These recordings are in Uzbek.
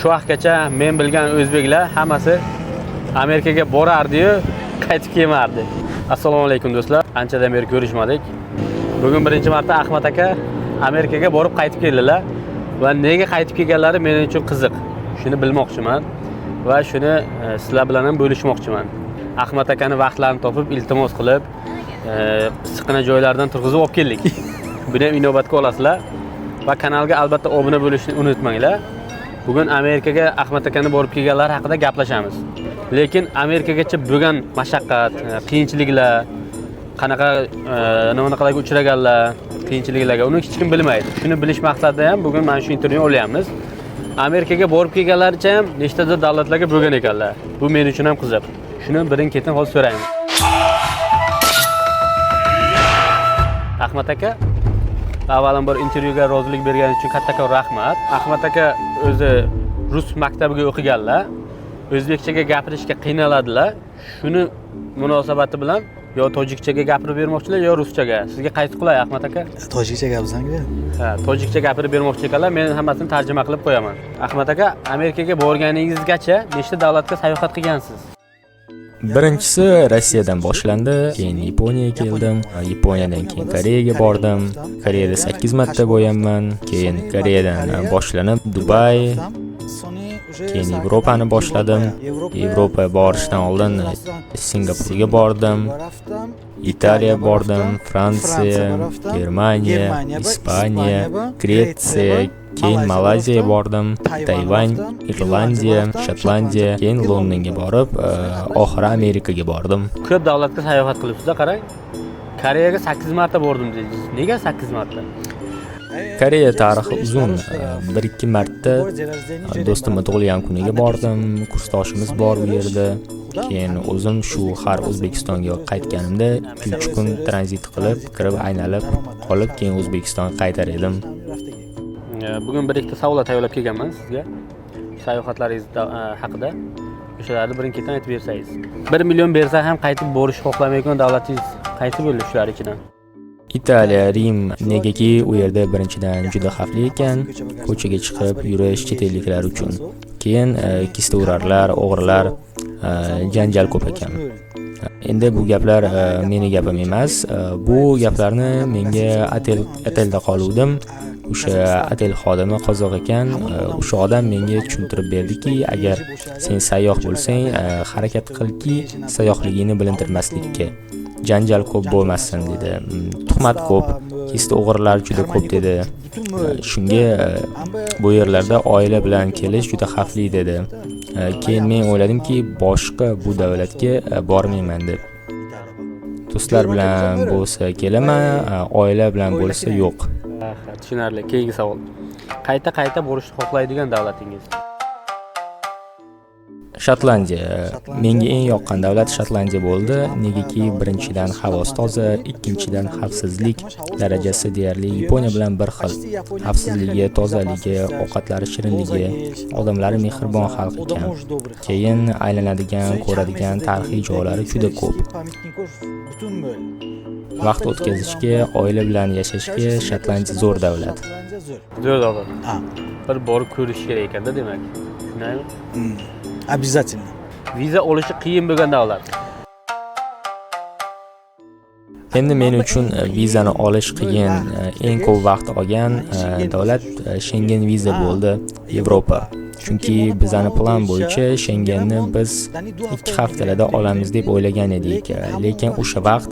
Shu vaqtgacha men bilgan o'zbeklar hammasi Amerikaga borardi-yu, qaytib kelmardi. Assalomu alaykum do'stlar. Anchadan beri ko'rishmadik. Bugun birinchi marta Ahmad aka Amerikaga borib qaytib keldilar va nega qaytib kelganlari men uchun qiziq. Shuni bilmoqchiman va shuni sizlar bilan ham bo'lishmoqchiman. Ahmad akani vaqtlarini topib, iltimos qilib, issiqqina joylardan turg'izib olib keldik. Buni ham inobatga olasizlar va kanalga albatta obuna bo'lishni unutmanglar. Bugun Amerikaga Ahmad akani borib kelganlar haqida gaplashamiz. Lekin Amerikagacha bo'lgan mashaqqat, qiyinchiliklar, qanaqa nima-naqalarga uchraganlar, qiyinchiliklarga uni hech kim bilmaydi. Shuni bilish maqsadida ham bugun mana shu intervyuni olyapmiz. Amerikaga borib kelganlaricha ham nechtadir davlatlarga bo'lgan ekanlar. Bu men uchun ham qiziq. Shuni birin-ketin hozir so'raymiz. Ahmad aka, avvalambor intervyuga rozilik berganingiz uchun kattakon rahmat. Ahmad aka o'zi rus maktabiga o'qiganlar, o'zbekchaga gapirishga qiynaladilar. Shuni munosabati bilan yo tojikchaga gapirib bermoqchilar, yo ruschaga. Sizga qaysi qulay, Ahmad aka? Tojikcha gapirsanku. Ha, tojikcha gapirib bermoqchi ekanlar, men hammasini tarjima qilib qo'yaman. Ahmad aka, Amerikaga borganingizgacha nechta davlatga sayohat qilgansiz? Birinchisi Rossiyadan boshlandi, keyin Yaponiyaga keldim, Yaponiyadan keyin Koreyaga bordim. Koreyada 8 marta bo'lganman, keyin Koreyadan boshlanib Dubay, keyin Yevropani boshladim. Yevropa borishdan oldin Singapurga bordim, Italiya bordim, Fransiya, Germaniya, Ispaniya, Gretsiya, keyin Malayziyaga bordim, Tayvan, Irlandiya, Shotlandiya, keyin Londonga borib, oxiri Amerikaga bordim. Ko'p davlatga sayohat qilibsiz-da, qarang. Koreyaga 8 marta bordim dedingiz. Nega 8 marta? Koreya tarixi uzun. 1-2 marta do'stimni tug'ilgan kuniga bordim, kursdoshimiz bor u yerda. Keyin o'zim shu har O'zbekistonga qaytganimda 2-3 kun tranzit qilib, kirib aylanib qolib, keyin O'zbekistonga qaytar edim. Bugun bir ikkita savollar tayyorlab kelganman sizga. Sayohatlaringiz haqida. O'shalarni birin-ketin aytib bersangiz. 1 million bersa ham qaytib borishni xohlamaydigan davlatingiz qaysi bo'ldi shular ichidan? Italiya, Rim, negaki u yerda birinchidan juda xavfli ekan, ko'chaga chiqib yurish chet elliklar uchun. Keyin kista urarlar, o'g'rilar, janjal ko'p ekan. Endi bu gaplar meni gapim emas. Bu gaplarni menga otelda qoluvdim. O'sha otel xodimi qozoq ekan, o'sha odam menga tushuntirib berdiki, agar sen sayyoh bo'lsang, harakat qilki sayyohligingni bilintirmaslikka. Janjal ko'p bo'lmasin dedi. Tuhmat ko'p, kista o'g'rilar juda ko'p dedi. Shunga bu yerlarda oila bilan kelish juda xavfli dedi. Keyin men o'yladimki, boshqa bu davlatga bormayman deb. Do'stlar bilan bo'lsa kelaman, oila bilan bo'lsa yo'q. Ha, tushunarli. Keyingi savol. Qayta-qayta borishni xohlaydigan davlatingiz? Shotlandiya. Menga eng yoqqan davlat Shotlandiya bo'ldi. Negaki birinchidan havosi toza, ikkinchidan xavfsizlik darajasi deyarli Yaponiya bilan bir xil. Xavfsizligi, tozaligi, ovqatlari shirinligi, odamlari mehribon xalq ekan. Keyin aylanadigan, ko'radigan tarixiy joylari juda ko'p. Vaqt o'tkazishga, oila bilan yashashga Shotlandiya zo'r davlat. Zo'r davlat. Bir borib ko'rish kerak ekanda demak. Shundaymi? Обязательно. Viza olishi qiyin bo'lgan davlat. Endi men uchun vizani olish qiyin, eng ko'p vaqt olgan davlat Schengen viza bo'ldi, Yevropa. Chunki bizani plan bo'yicha Schengenni biz 2 haftalarda olamiz deb o'ylagan edik. Lekin o'sha vaqt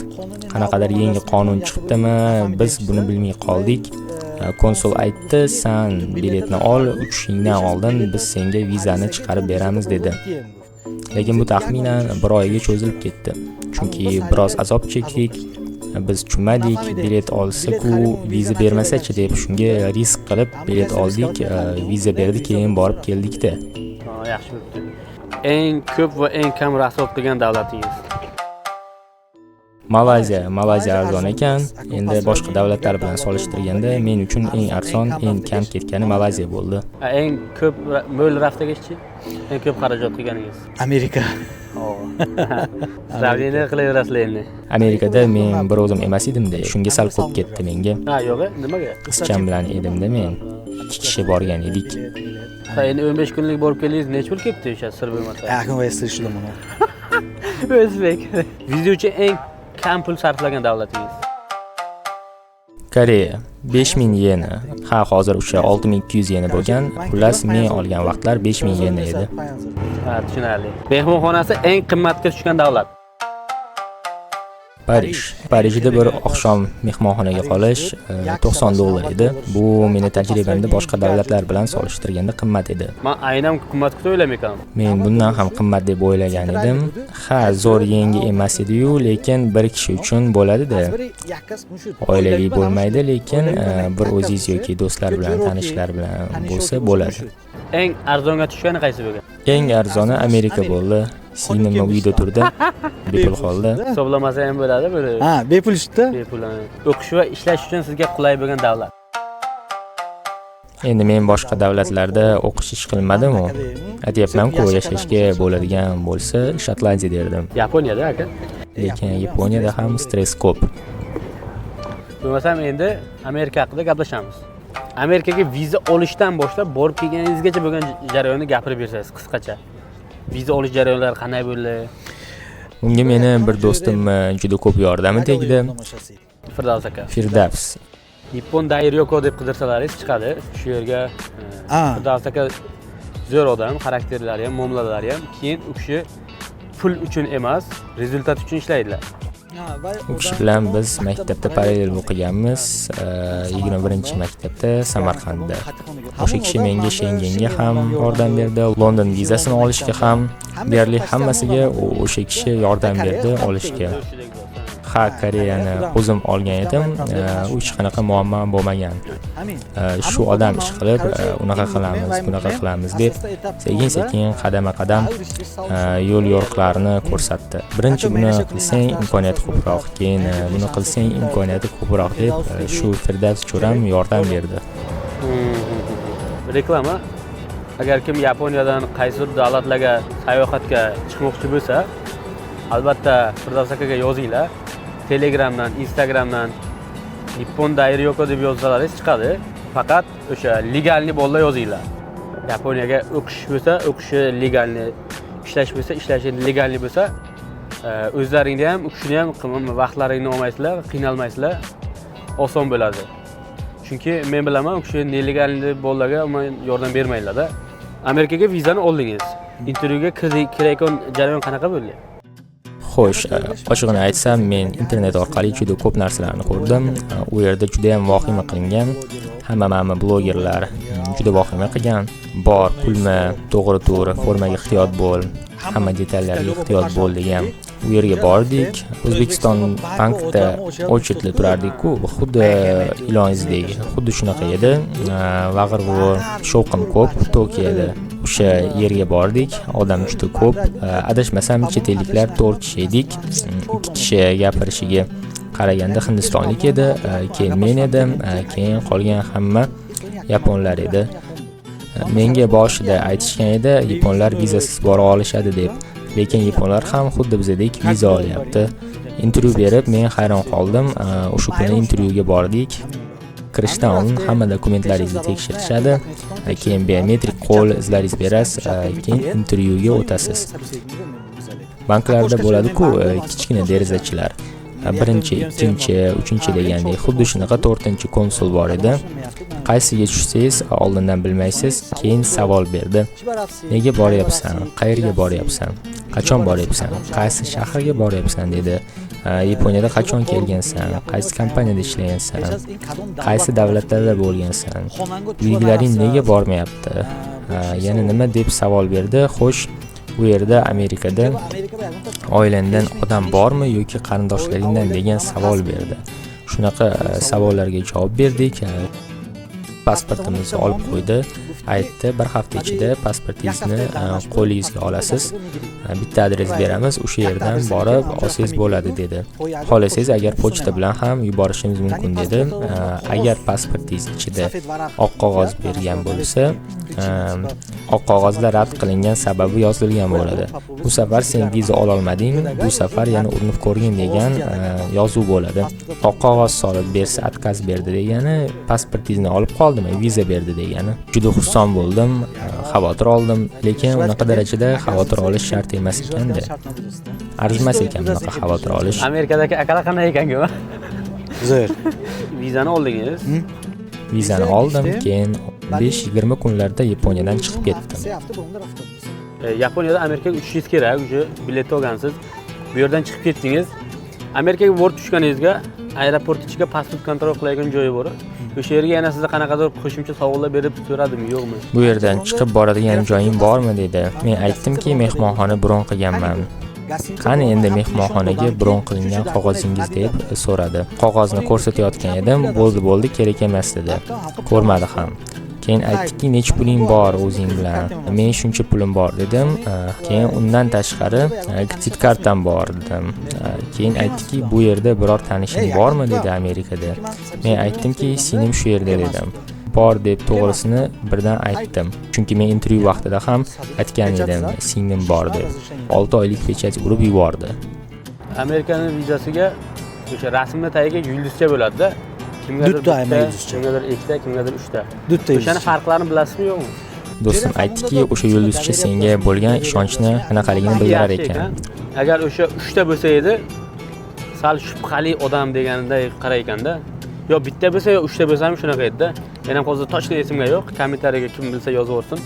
qanaqadir yangi qonun chiqibdimi, biz buni bilmay qoldik. Konsul aytdi, san biletni ol, uchishingdan oldin biz senga vizani chiqarib beramiz dedi. Lekin bu taxminan bir oyga cho'zilib ketdi. Chunki biroz azob chekdik. Biz tushunmadik, bilet olsa-ku viza bermasa-chi deb shunga risk qilib bilet oldik, viza berdi, keyin borib keldikda. Ha, yaxshi bo'pti. Eng ko'p va eng kam rasxod qilgan davlatingiz? Malayziya. Malayziya arzon ekan. Endi boshqa davlatlar bilan solishtirganda men uchun eng arzon, eng kam ketgani Malayziya bo'ldi. Eng ko'p mo'l raftagachi? Eng ko'p xarajat qilganingiz? Amerika. Сравнение qilaverasizlar endi. Amerikada men bir o'zim emas edimda, shunga sal ko'p ketdi menga. Ha, yo'q, nimaga? Qizcham bilan edimda men. 2 kishi borgan edik. Ha, endi 15 kunlik borib keldingiz, necha pul ketdi o'sha, sir bo'lmasa? Yaqin va слышали buni. O'zbek. Viza uchun eng kam pul sarflagan davlatingiz? Koreya, 5000 yena. Ha, hozir o'sha 6200 yena bo'lgan. Xullas, men olgan vaqtlar 5000 yena edi. Ha, tushunarli. Mehmonxonasi eng qimmatga tushgan davlat? Parij. Parijda bir oqshom mehmonxonaga qolish 90 dollar edi. Bu meni tajribamda boshqa davlatlar bilan solishtirganda qimmat edi. Man aynan qimmat kutib o'ylamayapman. Men bundan ham qimmat deb o'ylagan edim. Ha, zo'r yangi emas edi-yu, lekin bir kishi uchun bo'ladi-da. Oilaviy bo'lmaydi, lekin bir o'zingiz yoki do'stlar bilan, tanishlar bilan bo'lsa bo'ladi. Eng arzonga tushgani qaysi bo'lgan? Eng arzoni Amerika bo'ldi. Singlim uyda turdi. Bepul holda. Hisoblamasa ham bo'ladi buni. Ha, bepul shutda. Bepul. Ha. O'qish va ishlash uchun sizga qulay bo'lgan davlat? Endi men boshqa davlatlarda o'qish ish qilmadim-u. Aytyapman-ku, yashashga bo'ladigan bo'lsa, Shotlandiya derdim. Yaponiyada, aka. Lekin Yaponiyada ham stress ko'p. Bo'lmasam endi Amerika haqida gaplashamiz. Amerikaga viza olishdan boshlab borib kelganingizgacha bo'lgan jarayonni gapirib bersangiz qisqacha. Viza olish jarayonlari qanday bo'ldi? Unga meni bir do'stim juda ko'p yordami tegdi. Firdavs aka. Firdavs. Nippon Dairyoko deb qidirsalaringiz chiqadi. Shu yerga Firdavs aka zo'r odam, xarakterlari ham, muomalalari ham. Keyin u kishi pul uchun emas, результат uchun ishlaydilar. U kishi bilan biz maktabda parallel o'qiganmiz, 21 maktabda, Samarqandda. O'sha kishi menga Shengenga ham yordam berdi, London vizasini olishga ham, deyarli hammasiga o'sha kishi yordam berdi olishga. Ha, Koreyani o'zim olgan edim, u hech qanaqa muammo bo'lmagan. Shu odam ish qilib, unaqa qilamiz, bunaqa qilamiz deb sekin-sekin, qadama-qadam yo'l yo'riqlarini ko'rsatdi. Birinchi buni qilsang imkoniyati ko'proq, keyin buni qilsang imkoniyati ko'proq deb shu Firdavs jo'ram yordam berdi. Reklama. Agar kim Yaponiyadan qaysidir davlatlarga sayohatga chiqmoqchi bo'lsa, albatta Firdavs akaga yozinglar. Telegramdan, Instagramdan Nippon Dairyoko deb yozsalaringiz chiqadi. Faqat o'sha легальный bolalar yozinglar. Yaponiyaga o'qish bo'lsa, o'qishi легальный, ishlash bo'lsa, ishlashi легальный bo'lsa, o'zlaringni ham, u kishini ham vaqtlaringni olmaysizlar, qiynalmaysizlar, oson bo'ladi. Chunki men bilaman, u kishi нелегальный bolalarga umuman yordam bermaydilar-da. Amerikaga vizani oldingiz. Intervyuga kirayotgan jarayon qanaqa bo'ldi? Xo'sh, ochig'ini aytsam, men internet orqali juda ko'p narsalarni ko'rdim. U yerda juda ham vahima qilingan. Hamma mana blogerlar juda vahima qilgan. Bor, kulma, to'g'ri tur, formaga ehtiyot bo'l, hamma detallarga ehtiyot bo'l degan. U yerga bordik. O'zbekiston bankda очередь da turardik-ku, xuddi ilon izidek, xuddi shunaqa edi. Vag'ir-vug'ur, shovqin ko'p Tokioda. O'sha yerga bordik, odam juda ko'p. Adashmasam, chet elliklar 4 kishi edik. 2 kishi gapirishiga qaraganda hindistonlik edi, keyin men edim, keyin qolgan hamma yaponlar edi. Menga boshida aytishgan edi, yaponlar vizasiz bora olishadi deb. Lekin yaponlar ham xuddi bizdek viza olyapti. Intervyu berib men hayron qoldim. O'sha kuni intervyuga bordik. Kirishdan oldin hamma dokumentlaringizni tekshirishadi. Keyin biometrik qo'l izlaringizni berasiz, keyin intervyuga o'tasiz. Banklarda bo'ladi-ku, kichkina derazachilar. Birinchi, ikkinchi, uchinchi degandek, xuddi shunaqa to'rtinchi konsul bor edi. Qaysiga tushsangiz oldindan bilmaysiz. Keyin savol berdi. Nega boryapsan? Qayerga boryapsan? Qachon boryapsan? Qaysi shaharga boryapsan dedi. Yaponiyada qachon kelgansan? Qaysi kompaniyada ishlagansan? Qaysi davlatlarda bo'lgansan? Uydagilaring nega bormayapti? Yana nima deb savol berdi. Xo'sh, u yerda Amerikada oilangdan odam bormi yoki qarindoshlaringdan degan savol berdi. Shunaqa savollarga javob berdik. Pasportimizni olib qo'ydi. Aytdi, bir hafta ichida pasportingizni qo'lingizga olasiz. Bitta adres beramiz, o'sha yerdan borib olsangiz bo'ladi dedi. Xohlasangiz agar pochta bilan ham yuborishimiz mumkin dedi. Agar pasportingiz ichida oq qog'oz bergan bo'lsa, oq qog'ozda rad qilingan sababi yozilgan bo'ladi. Bu safar sen viza ola olmading, bu safar yana urinib ko'rgin degan yozuv bo'ladi. Oq qog'oz solib bersa, отказ berdi degani, pasportingizni olib qoldimi, viza berdi degani. Juda xursand Xursand bo'ldim, xavotir oldim, lekin unaqa darajada xavotir olish shart emas ekanda. Arzimas ekan bunaqa xavotir olish. Amerikadagi akalar qanday ekan? Zo'r. Vizani oldingiz. Vizani oldim, keyin 15-20 kunlarda Yaponiyadan chiqib ketdim. Yaponiyada Amerikaga uchishingiz kerak, уже biletni olgansiz. Bu yerdan chiqib ketdingiz. Amerikaga borib tushganingizga aeroport ichiga pasport kontrol qiladigan joyi bor. O'sha yerga yana sizga qanaqadir qo'shimcha savollar berib so'radimi, yo'qmi? Bu yerdan chiqib boradigan joying bormi, dedi. Men aytdimki, mehmonxona bron qilganman. Qani endi mehmonxonaga bron qilingan qog'ozingiz, deb so'radi. Qog'ozni ko'rsatayotgan edim, bo'ldi, bo'ldi, kerak emas, dedi. Ko'rmadi ham. Keyin aytdiki, necha puling bor o'zing bilan? Men shuncha pulim bor, dedim. Keyin undan tashqari kredit kartam bor, dedim. Keyin aytdiki, bu yerda biror tanishing bormi, dedi Amerikada. Men aytdimki, singlim shu yerda, dedim. Bor deb to'g'risini birdan aytdim. Chunki men intervyu vaqtida ham aytgan edim, singlim bor deb. 6 oylik pechat urib yubordi. Amerikani vizasiga o'sha rasmni tagiga yulduzcha bo'ladi-da. Kimgadir Bitta bitta, yulduzcha. Kimgadir ikkita, kimgadir uchta. Bitta O'shani yulduzcha. farqlarini bilasizmi, yo'qmi? Do'stim aytdiki, o'sha yulduzcha senga bo'lgan ishonchni qanaqaligini bildirar Yaxshi ekan. Agar o'sha uchta bo'lsa edi, sal shubhali odam deganday qarar ekanda. Yo bitta bo'lsa, yo uchta bo'lsa ham shunaqa edi-da. Men ham hozir точно esimga yo'q. Kommentariyaga kim bilsa yozib yuborsin.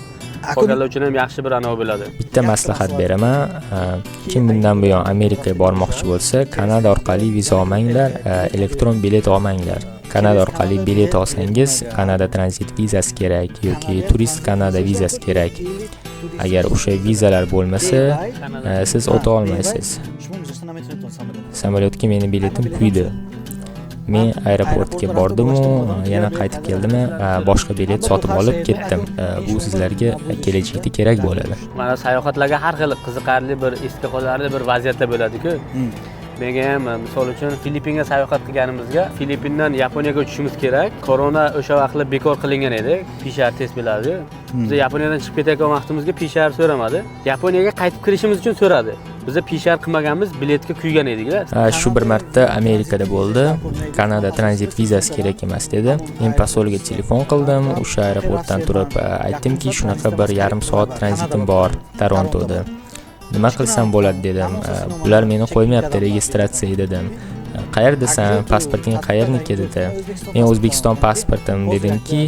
Qolganlar uchun ham yaxshi bir anavi bo'ladi. Bitta maslahat beraman. Kim bundan buyon Amerikaga bormoqchi bo'lsa, Kanada orqali viza olmanglar, elektron bilet olmanglar. Kanada orqali bilet olsangiz, Kanada tranzit vizasi kerak yoki turist Kanada vizasi kerak. Agar o'sha vizalar bo'lmasa, siz o'ta olmaysiz. Samolyotga meni biletim kuydi. Men aeroportga bordim-u, yana qaytib keldim, boshqa bilet sotib olib ketdim. Bu sizlarga kelajakda kerak bo'ladi. Mana sayohatlarga har xil qiziqarli bir, esga qolarli bir vaziyatlar bo'ladi-ku. Menga ham misol uchun Filippinga sayohat qilganimizga Filippindan Yaponiyaga uchishimiz kerak. Korona o'sha vaqtlar bekor qilingan edi. PCR test bo'ladi. Biz Yaponiyadan chiqib ketayotgan vaqtimizga PCR so'ramadi. Yaponiyaga qaytib kirishimiz uchun so'radi. Biz PCR qilmaganmiz, biletga kuygan edik-da. Shu bir marta Amerikada bo'ldi. Kanada tranzit vizasi kerak emas, dedi. Men posolga telefon qildim. O'sha aeroportdan turib aytdimki, shunaqa 1,5 soat tranzitim bor Torontoda. Nima qilsam bo'ladi, dedim. Ular meni qo'ymayapti registratsiya, dedim. Qayerdasan, pasporting qayerniki, dedi. Men O'zbekiston pasportim, dedimki,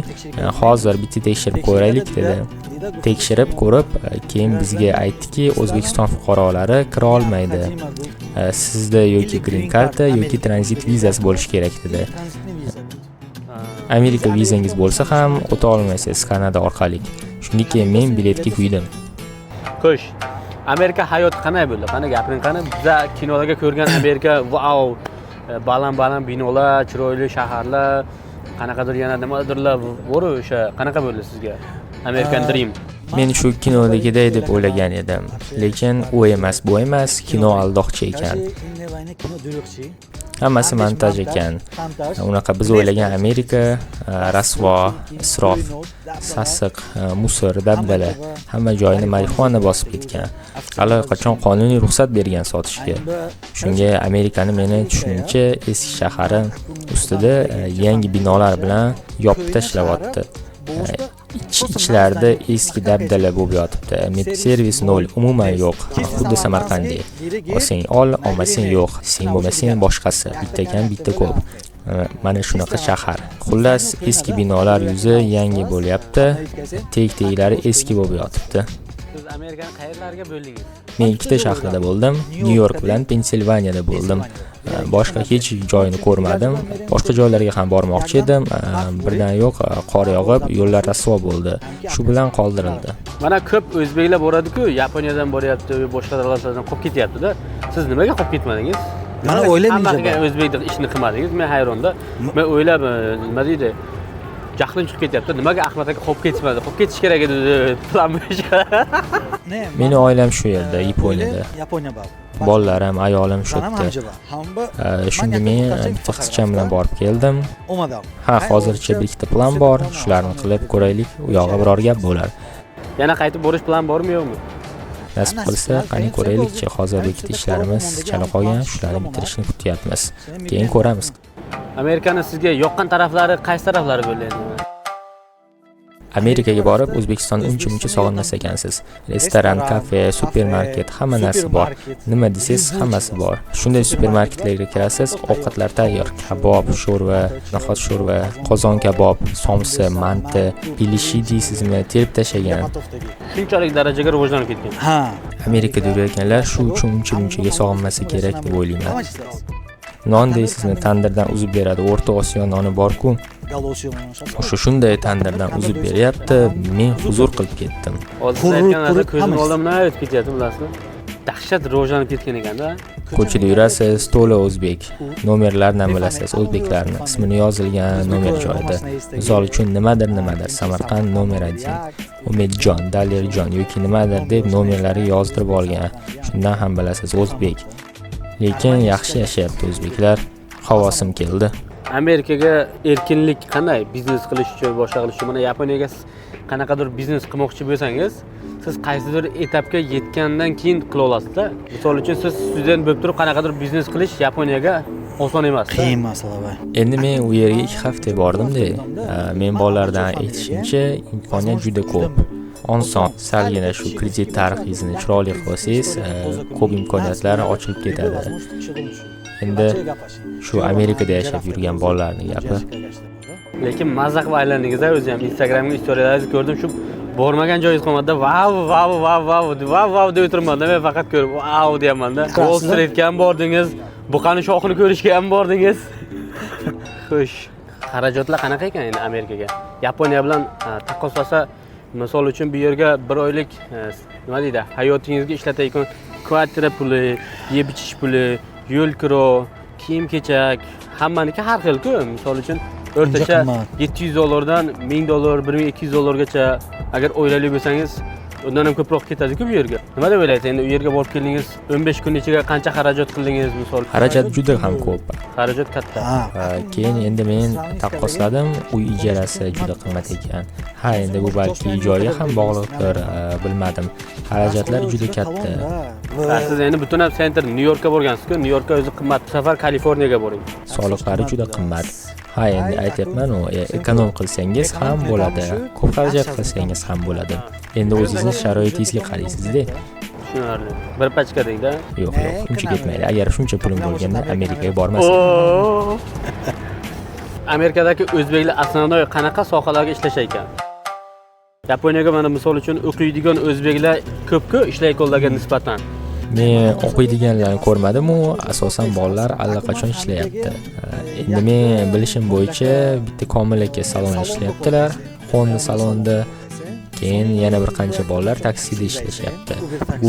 hozir bitta tekshirib ko'raylik, dedi. Tekshirib ko'rib, keyin bizga aytdiki, O'zbekiston fuqarolari kira olmaydi. Sizda yoki green karta yoki tranzit vizasi bo'lishi kerak, dedi. Amerika vizangiz bo'lsa ham o'ta olmaysiz Kanada orqali. Shunga keyin men biletga kuydim. Xo'sh, Amerika hayoti qanday bo'ldi? Qani gapiring qani? Biza kinolarga ko'rgan Amerika, vau, baland-baland binolar, chiroyli shaharlar, qanaqadir yana nimadirlar bor-u, o'sha qanaqa bo'ldi sizga? American Dream. Men shu kinodagiday deb o'ylagan edim. Lekin u emas, bu emas, kino aldoqchi ekan. Hammasi montaj ekan. Unaqa biz o'ylagan Amerika rasvo, isrof, sassiq, мусор, dabdala, hamma joyini marixuana bosib ketgan. Allaqachon qonuniy ruxsat bergan sotishga. Shunga Amerikani meni tushunimcha eski shahari ustida yangi binolar bilan yopib tashlayapti. Ich ichlarida eski dabdala bo'lib yotibdi. Medservis nol, umuman yo'q. Xuddi Samarqanddek. Olsang ol, olmasang yo'q. Sen bo'lmasang boshqasi. Bitta kam, bitta ko'p. Mana shunaqa shahar. Xullas, eski binolar yuzi yangi bo'lyapti. Tek-teklari eski bo'lib yotibdi. Siz Amerikani qayerlarga bo'ldingiz? Men ikkita shahrida bo'ldim. Nyu-York bilan Pensilvaniyada bo'ldim. Boshqa hech joyini ko'rmadim. Boshqa joylarga ham bormoqchi edim. Birdan yo'q, qor yog'ib, yo'llar rasvo bo'ldi. Shu bilan qoldirildi. Mana ko'p o'zbeklar boradi-ku, Yaponiyadan boryapti, boshqa davlatlardan qolib ketyapti-da. Siz nimaga qolib ketmadingiz? Mana o'ylab Hamma minja qilgan bor. o'zbeklik ishni qilmadingiz. Men hayronda. Men o'ylab, nima deydi? Jahlim chiqib ketyapti. Nimaga Ahmad aka qolib ketmadi? Qolib ketish kerak edi plan bo'yicha. Meni oilam shu yerda, Yaponiyada. Yaponiya bor. Bolalarim, ayolim shu yerda. Shunga men bitta qizcham bilan borib keldim. Ha, hozircha bir ikkita plan bor. Shularni qilib ko'raylik. U yog'i biror gap bo'lar. Yana qaytib borish plan bormi, yo'qmi? Nasib qilsa, qani ko'raylikchi. Hozir bir ikkita ishlarimiz chala qolgan, shularni bitirishni kutyapmiz. Keyin ko'ramiz. Amerikani sizga yoqqan taraflari qaysi taraflari bo'ldi endi? Amerikaga borib, O'zbekistonni uncha muncha sog'inmas ekansiz. Restoran, kafe, supermarket, hamma narsa bor. Nima desangiz, hammasi bor. Shunday supermarketlarga kirasiz, ovqatlar tayyor: kabob, sho'rva, no'xat sho'rva, qozon kabob, somsa, manti, pilishi deysizmi, terib tashlagan. Shunchalik darajaga rivojlanib ketgan. Ha. Amerikada yurayotganlar shu uchun uncha munchaga sog'inmasa kerak deb o'ylayman. Non deysizmi, tandirdan uzib beradi. O'rta Osiyo noni bor-ku, o'sha shunday tandirdan uzib beryapti. Men huzur qilib ketdim. Hozir siz Qurut, aytgan narsa qurut, ko'zim hammasi. oldimdan o'tib ketyapti, bilasizmi? Dahshat rivojlanib ketgan ekanda. Ko'chada yurasiz, to'la o'zbek. Nomerlardan bilasiz o'zbeklarni. Ismini yozilgan nomer joyida. Misol uchun, nimadir nimadir, Samarqand nomer 1, Umidjon, Dalerjon yoki nimadir deb nomerlari yozdirib olgan. Shundan ham bilasiz, o'zbek. Lekin yaxshi yashayapti o'zbeklar. Havosim keldi. Amerikaga erkinlik qanday, biznes qilish uchun, boshqa qilish uchun? Mana Yaponiyaga siz qanaqadir biznes qilmoqchi bo'lsangiz, siz qaysidir etapga yetgandan keyin qila olasizda. Misol uchun, siz student bo'lib turib qanaqadir biznes qilish Yaponiyaga oson emas. Qiyin masala va. Endi men u yerga 2 hafta bordim-da. Men bolalardan eshitishimcha, imkoniyat juda ko'p. Oson, salgina shu kredit tarixingizni chiroyli qilib olsangiz, ko'p imkoniyatlar ochilib ketadi. Endi shu Amerikada yashab yurgan bolalarni gapi. Lekin maza qilib aylandingiz o'zi ham. Instagramga istoriyalaringizni ko'rdim, shu bormagan joyingiz qolmadida. Vau, vau, vau, vau, vau, vau deb o'tiribmanda men, faqat ko'rib vau deyapmanda. Wall Streetga ham bordingiz, buqani shoxini ko'rishga ham bordingiz. Xo'sh, xarajatlar qanaqa ekan endi Amerikaga Yaponiya bilan taqqoslasa? Misol uchun, bu yerga bir oylik nima deydi, hayotingizga ishlatayotgan kvartira puli, yeb ichish puli, yo'l kiro, kiyim kechak, hammaniki har xil-ku. Misol uchun, o'rtacha Qimmat. 700 dollardan 1000 dollar, 1200 dollargacha, agar oilali bo'lsangiz, undan ham ko'proq ketadi-ku bu yerga. Nima deb o'ylaysiz, endi u yerga borib keldingiz, 15 kun ichiga qancha xarajat qildingiz, misol? Xarajat juda ham ko'p. Xarajat katta. Ha. Va keyin endi men taqqosladim, uy ijarasi juda qimmat ekan. Ha, endi bu balki joyga ham bog'liqdir, bilmadim. Xarajatlar juda katta. Ha, siz endi butun ham center Nyu Yorkka borgansiz-ku. Nyu Yorkka o'zi qimmat. Bu safar Kaliforniyaga boring. Soliqlari juda qimmat. Ha, endi aytyapman-u, эконом qilsangiz ham bo'ladi, ko'p xarajat qilsangiz ham bo'ladi. Endi o'zingizni sharoitingizga qaraysizda. Tushunarli. Bir pachka dengda. Yo'q, yo'q, uncha ketmaydi. Agar shuncha pulim bo'lganda, Amerikaga bormas edim. Oo. Amerikadagi o'zbeklar основной qanaqa sohalarga ishlashar ekan? Yaponiyaga mana, misol uchun, o'qiydigan o'zbeklar ko'p-ku ishlayotganlarga nisbatan. Men o'qiydiganlarni ko'rmadim-u, asosan bolalar allaqachon ishlayapti. Endi men bilishim bo'yicha, bitta Komil aka salonda ishlayaptilar, Honda salonida. Keyin yana bir qancha bolalar taksida ishlashyapti.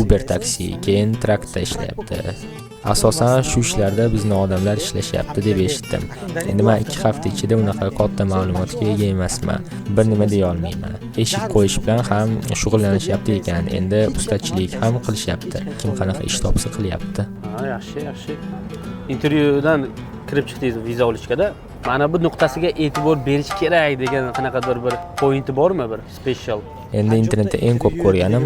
Uber taksi, keyin truckda ishlayapti. Asosan shu ishlarda bizni odamlar ishlashyapti deb eshitdim. Endi men 2 hafta ichida unaqa katta ma'lumotga ega emasman. Bir nima deya olmayman. Eshik qo'yish bilan ham shug'ullanishyapti ekan. Endi ustachilik ham qilishyapti. Kim qanaqa ish topsa, qilyapti. Ha, yaxshi, yaxshi. Intervyudan kirib chiqdingiz viza olishgada. Mana bu nuqtasiga e'tibor berish kerak degan qanaqadir bir pointi bormi, bir special? Endi internetda eng ko'p ko'rganim,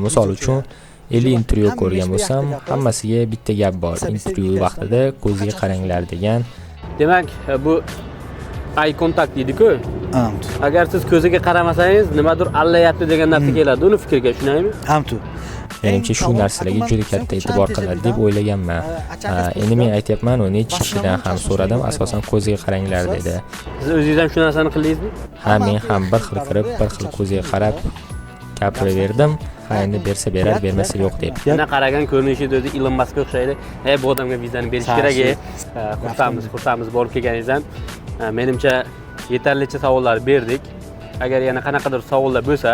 misol uchun, 50 intervyu ko'rgan bo'lsam, hammasiga bitta gap bor. Intervyu vaqtida ko'ziga qaranglar degan. Demak, bu eye contact deydi-ku. Hamtu. Agar siz ko'ziga qaramasangiz, nimadir allayapti degan narsa keladi uni fikriga, shundaymi? Hamtu. Menimcha, shu narsalarga juda katta e'tibor qiladi deb o'ylaganman. Endi men aytyapman-u, necha kishidan ham so'radim, asosan ko'ziga qaranglar dedi. Siz o'zingiz ham shu narsani qildingizmi? Ha, men ham bir xil kirib, bir xil ko'ziga qarab gapiraverdim. Ha, endi bersa berar, bermasa yo'q deb. Mana qaragan ko'rinishida o'zi Ilon Maskga o'xshaydi. "Ey, bu odamga vizani berish kerak, e." Xursandmiz, xursandmiz borib kelganingizdan. Menimcha, yetarlicha savollar berdik. Agar yana qanaqadir savollar bo'lsa,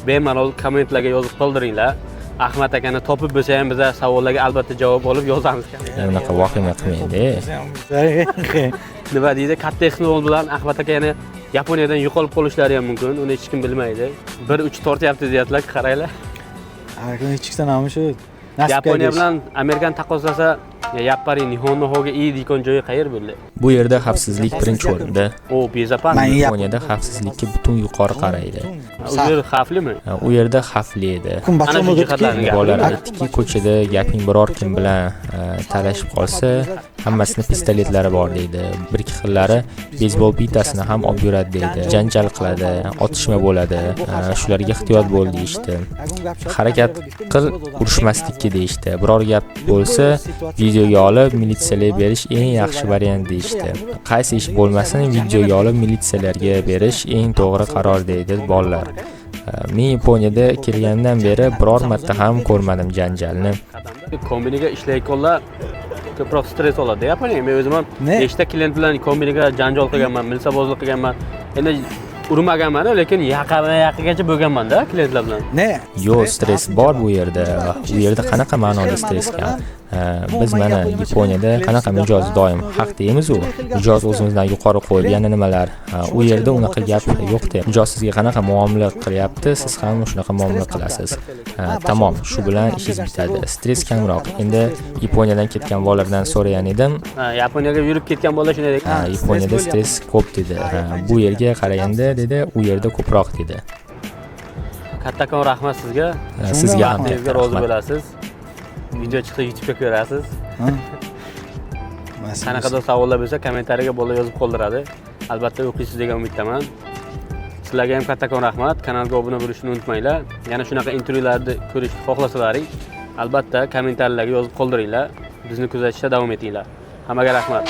bemalol kommentlarga yozib qoldiringlar. Ahmad akani topib bo'lsa ham, biza savollarga albatta javob olib yozamiz. Unaqa vahima qilmang-da. Nima deydi, katta ehtimol bilan Ahmad aka yana Yaponiyadan yo'qolib qolishlari ham mumkin. Uni hech kim bilmaydi. Bir uch tortyapti deyaptilar, qaranglar. Chiqsan ham shu nasibga. Yaponiya bilan Amerikani taqqoslasa やっぱり日本の方がいい deydigan joyi qayer bo'ldi? Bu yerda xavfsizlik birinchi o'rinda. O, безопасно. Man Yaponiyada xavfsizlikka butun yuqori qaraydi. U yer xavflimi? U yerda xavfli edi. Ana shu jihatlarni Bolalar gapirdi. Aytdiki, ko'chada gaping biror kim bilan talashib qolsa, hammasini pistoletlari bor deydi. Bir ikki xillari beyzbol bitasini ham olib yuradi deydi. Janjal qiladi, otishma bo'ladi. Shularga ehtiyot bo'l deyishdi. Harakat qil urushmaslikka deyishdi. Biror gap bo'lsa, videoga olib militsiyalarga berish eng yaxshi variant deyishdi. Qaysi ish bo'lmasin, videoga olib militsiyalarga berish eng to'g'ri qaror deydi bolalar. Men Yaponiyada kelganimdan beri biror marta ham ko'rmadim janjalni. Kombiniga ishlayotganlar ko'proq stress oladi Yaponiya. Men o'zim ham Ne? Nechta klient bilan kombiniga janjal qilganman, milsabozlik qilganman. Endi urmaganman, lekin yaqama yaqagacha bo'lganman-da klientlar bilan. Ne? Yo'q, stress bor bu yerda. U yerda qanaqa ma'noda stress kam? Biz mana Yaponiyada qanaqa mijoz doim haq deymiz-u. Mijoz o'zimizdan yuqori qo'yib, yana nimalar. U yerda unaqa gap yo'q-da. Mijoz sizga qanaqa muomala qilyapti, siz ham shunaqa muomala qilasiz. Tamom, shu bilan ishingiz bitadi. Stress kamroq. Endi Yaponiyadan ketgan bolalardan so'ragan edim. Ha, Yaponiyaga yurib ketgan bola shunday dedi. Ha, Yaponiyada stress ko'p dedi. Ha, bu yerga qaraganda dedi, u yerda ko'proq dedi. Kattakon rahmat sizga. Ha, sizga ham Vaqtingizga katta rozi rahmat. Bo'lasiz. Video chiqsa, YouTube'ga ko'rasiz. Qanaqadir savollar bo'lsa, kommentariyaga bola yozib qoldiradi. Albatta o'qiysiz degan umiddaman. Sizlarga ham kattakon rahmat. Kanalga obuna bo'lishni unutmanglar. Yana shunaqa intervyularni ko'rishni xohlasalaring, albatta kommentariyalarga yozib qoldiringlar. Bizni kuzatishda davom etinglar. Hammaga rahmat.